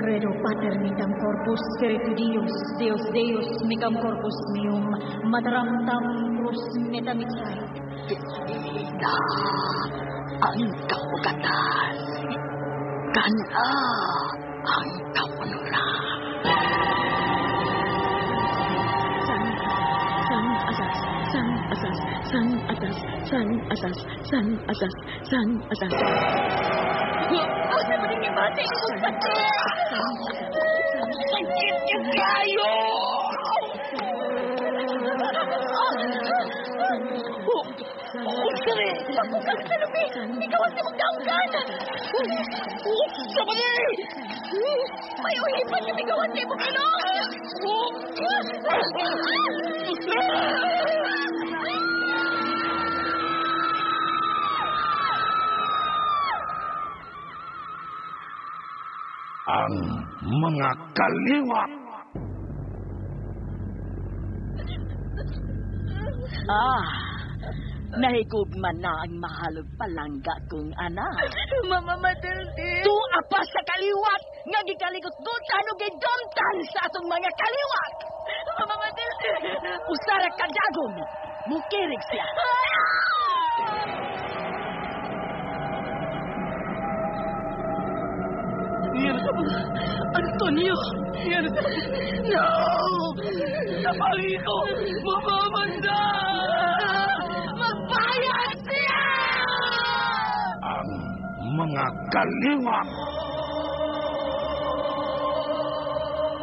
Credo Pater mitam corpus spiritu Dios, Deus Deus micam corpus meum, mataram tam cruz metamitsait. Na ang kaugatan. Kana ang kaunuran. San, san, asas, san, asas, san, asas, san, asas, san, asas, san, asas. Asa man ang ibati imong sakit? Sakit yung kayo! Unsa ni? Pagkukang sa lubi! Ikaw ang simong danggan! Unsa ba ni? May uhipan nga migawan sa imong ilong! Ang mga kaliwat. Ah, nahigugma na ang mahalog palangga kong anak. Mama Matilde! Tuwa pa sa kaliwat nga gikaligot-gutan ug gidumtan sa atong mga kaliwat. Mama Matilde! Usara ka dagom, mukirig siya. Antonio! No! Napali ko! Mamamanda! Magbayad siya! Ang mga kaliwat.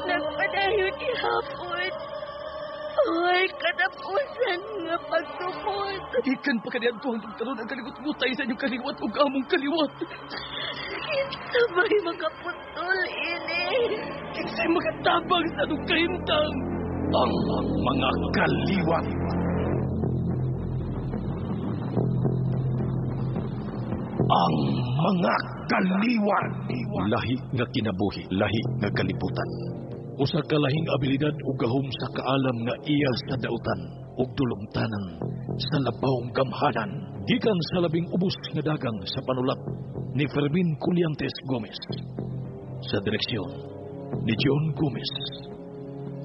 Nagpadayon gihapon. Ay, katapusan nga pagtukod. Ikan pa kaniadto hangtod karon ang kaligot-gutay sa inyong kaliwat ug among kaliwat. Kinsa ba'y makaputol ini? Kinsay makatabang sa atong kahimtang? Ang mga kaliwat. Ang mga kaliwat. Lahi nga kinabuhi, lahi nga kalibutan. Usa ka lahing abilidad ug gahom sa kaalam nga iya sa dautan ug dulumtanan sa labawng gamhanan. Gikan sa labing ubos nga dagang sa panulat ni Fermin Culiantes Gomez. Sa direksyon ni John Gomez.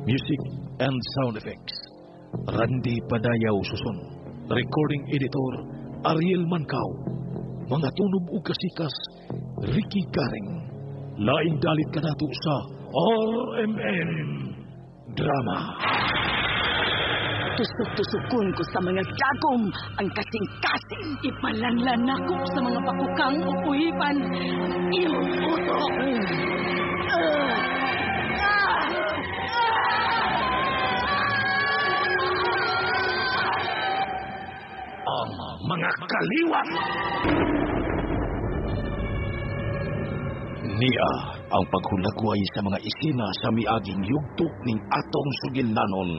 Music and sound effects, Randy Padayaw Suson. Recording editor, Ariel Mancao. Mga tunob ug kasikas, Ricky Garing. Laing dalit kanato sa RMN Drama. Tusok-tusokon ko sa mga dagom ang kasing-kasing. Ipalanlan nako sa mga bakukang o uhipan. Imong utok. Ang mga kaliwat. Niya ang paghulagway sa mga isina sa miaging yugto ning atong sugilanon.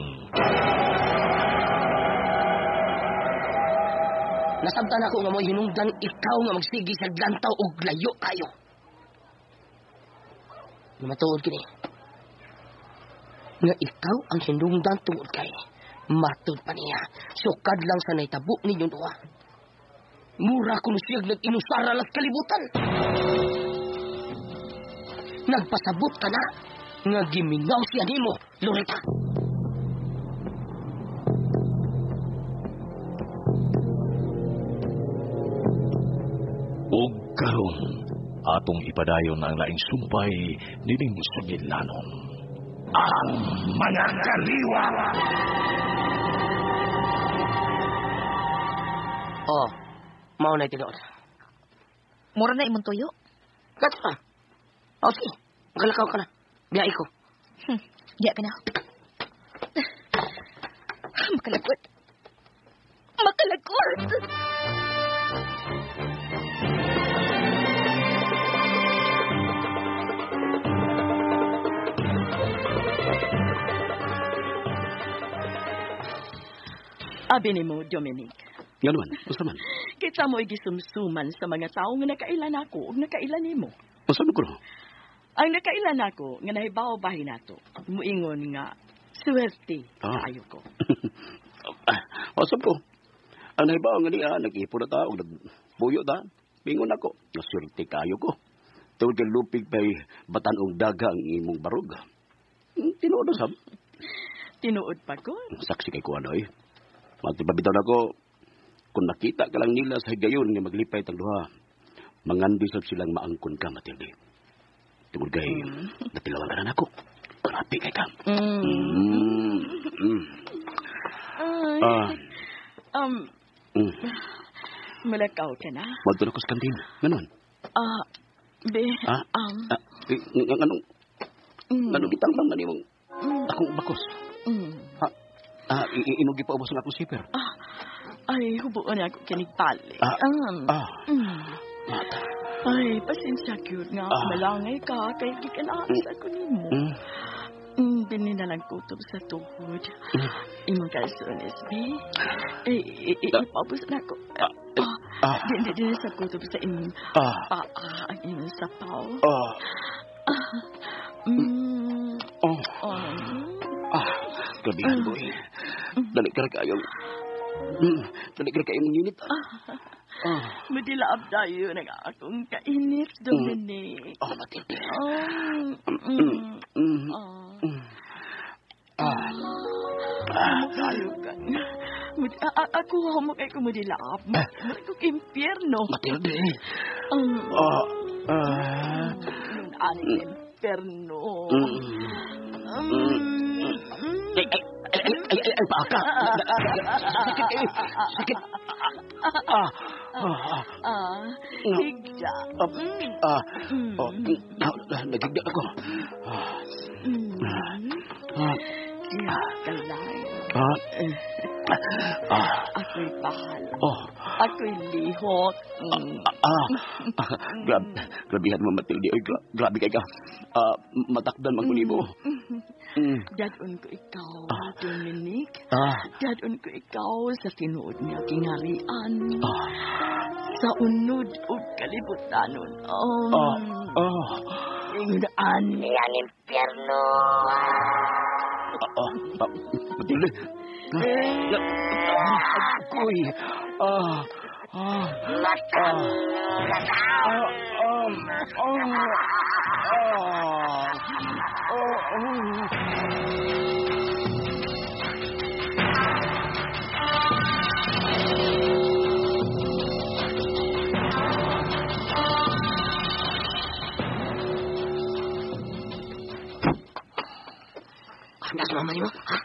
Nasabtan ako nga mo'y hinungdan ikaw nga magsigi sa lantaw og layo kayo. Matuod kini. Nga ikaw ang hinungdan tungod kay matud pa niya. Sukad lang sa naitabo ninyong duha. Mura kuno siyag nag-inusara las kalibutan. Nagpasabot ka na nga gimingaw siya nimo, Loretta. Ug karon atong ipadayon ang laing sumpay nining sugilanon. Ang mga kaliwat. Oh, mao na tinuod. Mura na imong tuyo. Kato na. O sige, magalakaw ka na. Biyahe ko. Diya ka na. Makalagot. Makalagot! Abi nimo, Dominic. Nga naman, unsa man? Kita mo igisumsuman sa mga tawo nga nakailan ako ug nakailan nimo. Unsa man kuno? Ang nakailan ako nga nahibaw bahin nato. Muingon nga swerte kaayo ko. Unsa ko? Ang nahibaw nga niya, nag-ipon na ta, ug nagbuyo ta. Bingon ako, nga swerte kaayo ko. Tungod kay lupig pa'y batan-ong daga ang imong barog. Tinuod na sab. Tinuod pa ko. Saksi kay kuan oy. Magtibabitaw na ko kung nakita ka lang nila sa higayon nga maglipay tang duha. Mangandi sab silang maangkon ka, Matilde. Tungod kay natilawan ka na nako. Grabe kay ka. Ay. Malakaw ka na? Madto na ko sa kantin. Ganon. Be, Anong, anong gitang man imong akong bakos? Imong gipaubos ang akong zipper. Ay, hubuon ako kinig pali. Mata. Ay, pasensya cute nga. Malangay ka, kay gikanaan sa ko nimo. Bini na lang kutob sa tuhod. Imong kalsones, be. Ipaubos na ako. Di na sa kutob sa imong paa, ang imong sapaw. Grabihan ko eh. Dali ka kayo. Dali ka kayo ng unit. Madilaab tayo ng akong kainit, Dominic. Oh, Matilde. Kayo ka. Ako, humakay ko madilaab. Mura ko impyerno. Matilde. Nun aning impyerno. Ay, ay, ay, ay, ay, ay, paa ka. Sakit kayo. Sakit. Higda. Nagigda ako. Diya ka lang. Ako'y bahala. Ako'y lihot. Grabihan mo, Matilde. Oy, grabe kay ka. Matakdan man ko nimo. Dadon ko ikaw, Dominic. Dadon ko ikaw sa tinuod nga kingarian. Sa unod ug kalibutanon. Ingon ani ang impyerno. Matilde. Agoy. Nasa mama niyo? Ha?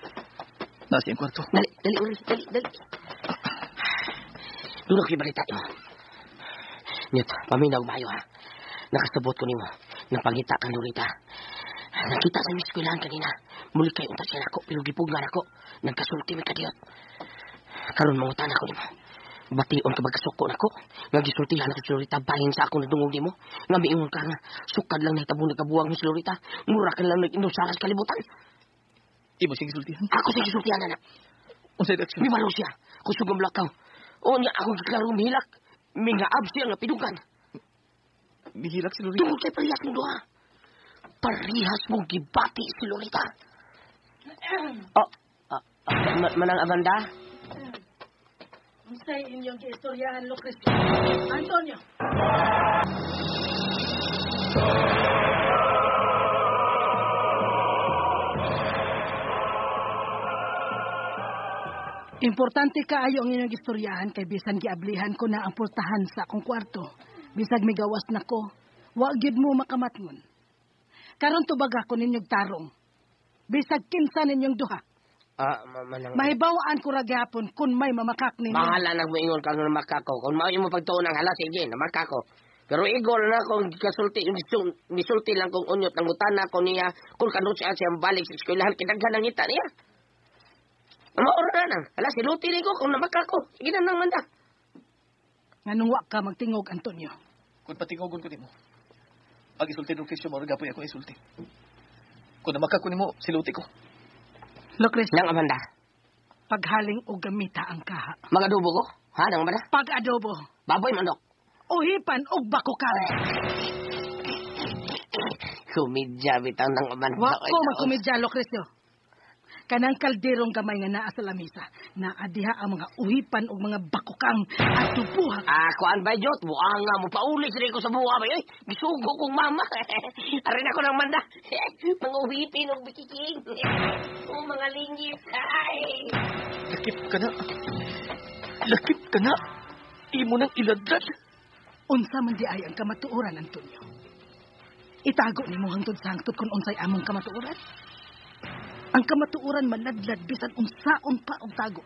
Nasa iyang kwarto. Dali, dali, Uri. Dali, dali. Doon ako balita mo. Nyet, paminaw maayo ha. Nakasabot ko nimo. Napangita ka Lorita. Nakita sa eskwelahan kanina. Muli kay unta siya nako, pero gipugnan ako. Nagkasulti mi kadiyot. Karon mangutan ako nimo. Bation ka magkasuko nako. Nga gisultihan ako si Lorita bahin sa akong nadungog nimo. Nga miingon ka nga sukad lang nahitabo nagkabuwang ni si Lorita. Mura ka lang nag-inusara sa kalibutan. Imo siya gisultihan? Ako siya gisultihan, anak. Unsay reaksyon? Mibalo siya. Kusog ang blakaw. O niya ako giklaro mihilak. Mingaab siya nga pidugan. Mihilak si Lorita? Tungod kay parehas mong duha. Parehas mong gibati si Lorita. Manang Amanda? Unsay inyong giistoryahan, Lucrecia? Antonio! Importante kaayo ang inyong istoryahan kay bisan giablihan ko na ang pultahan sa akong kwarto. Bisag migawas na ko, wa gyud mo makamatngon. Karon tubag ako ninyong tarong. Bisag kinsa ninyong duha. Mahibawaan ko ra gyapon kun may mamakak ninyo. Bahala nang moingon kang namakako. Kung mao imo pagtuon ang hala, sige, namakako. Pero igol na kung kasulti, misulti lang kung unyot ang utana ko niya, kung kanus siya siyang balik sa eskwelahan, kinaghan ang ngita niya. Maura na nang. Hala, siluti ni ko kung namakako. Sige na nang manda. Nganong wa ka magtingog, Antonio? Kung patingogon ko nimo, ang isulti ng Lucrecio, mao ra gapoy ako isulti. Kung namakako nimo, siluti ko. Lucrecio. Nang Amanda. Paghaling o gamita ang kaha. Magadubo ko? Ha, nang Amanda? Pag-adobo. Baboy manok. Uhipan og bakukan. Kumidya bitaw nang Amanda. Wa ko magkumidya, Lucrecio. Kanang kalderong gamay nga naa sa lamisa. Naa diha ang mga uhipan o mga bakukang at tubuhak. Ah, kuan ba, Jot? Buang nga mo. Pauli sila ko sa buha ba? Ay, gisugo kong mama. Arin ako ng manda. Mga uhipin o bikiking. O mga lingit. Ay! Lakip ka na. Lakip ka na. Imo nang iladlad. Unsa man di ay ang kamatuoran, Antonio. Itago nimo hangtod sa hangtod kung unsay among kamatuoran. Ang kamatuoran maladlad bisan unsaon pa og tago.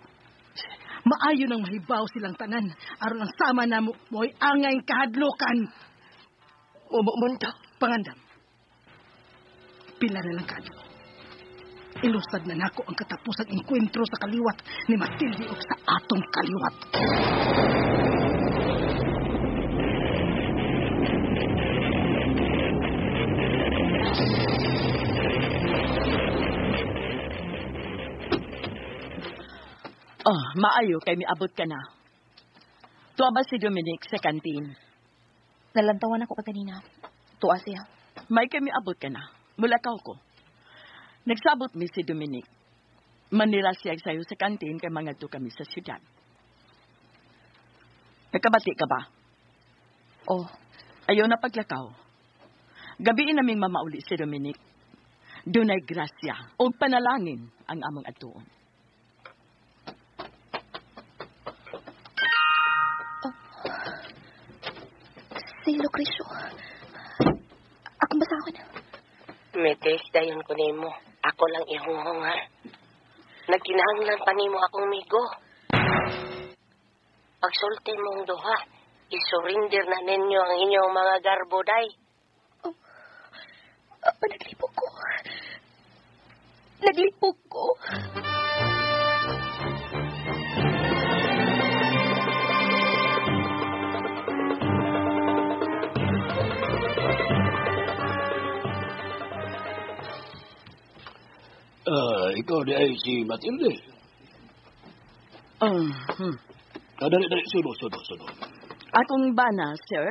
Maayo nang mahibaw silang tanan aron ang sama namo mo'y angay kahadlokan. Wama man ta. Pangandam. Pila na lang kaadlaw. Ilusad na nako ang katapusang engkwentro sa kaliwat ni Matilde ug sa atong kaliwat. Oh, maayo kay miabot ka na. Tuwa ba si Dominic sa kantin? Nalantawan ako kaganina. Tuwa siya. May kay miabot ka na. Mulakaw ko. Nagsabot mi si Dominic. Manila siya sayo sa kantin kay mangadto kami sa syudad. Nakabati ka ba? Oh. Ayaw na paglakaw. Gabiin naming mamauli si Dominic. Dunay grasya og panalangin ang among atuon. Si Lucrecio. Akong basahon. Metes, dayon ko nimo. Ako lang ihunghong, ha? Nagkinahanglan pa nimo akong migo. Pagsulti mong duha, isurrender na ninyo ang inyong mga garbo, day. Oh, naglipok ko. Naglipok ko. Ikaw di ay si Matilde. Dali, dali. Suno. Akong bana, sir.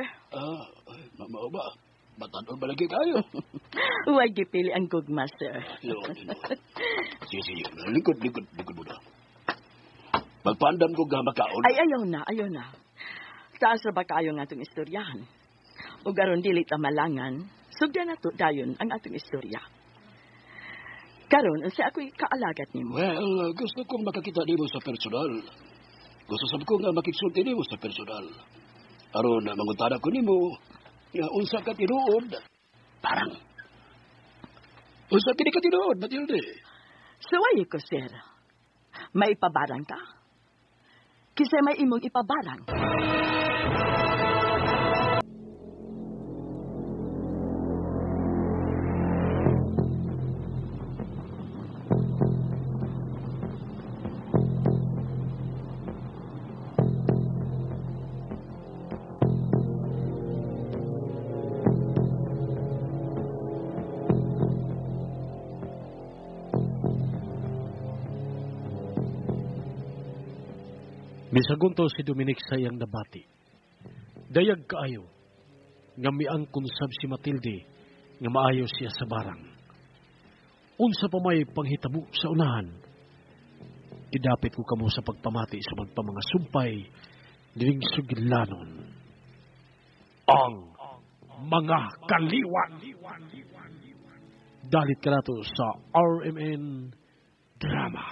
Mao ba? Batanon ba lagi kayo? Huwag gipili ang gugma, sir. Sige. Likod muna. Magpaandam ko nga makaon. Ay, ayaw na. Taas ra ba kayo nga atong istoryahan? O garon dili ta malangan, sugdan na to dayon ang atong istorya. Karon, unsa ako'y kaalagat nimo? Well, gusto kong makakita nimo sa personal. Gusto sab ko nga makigsulti nimo sa personal. Aron mangutana ko nimo nga unsa ka tinuod. Parang unsa kini ka tinuod, Matilde? Suwaye ko, sir. May ipabarang ka? Kinsa may imong ipabarang? Misagunto si Dominic sa iyang nabati. Dayag kaayo, nga miangkon sab si Matilde, nga maayo siya sa barang. Unsa pa may panghitabo sa unahan, idapit ko kamo sa pagpamati sa magpa mga sumpay, dining sugilanon. Ang mga kaliwat! Dalit ka nato sa RMN Drama.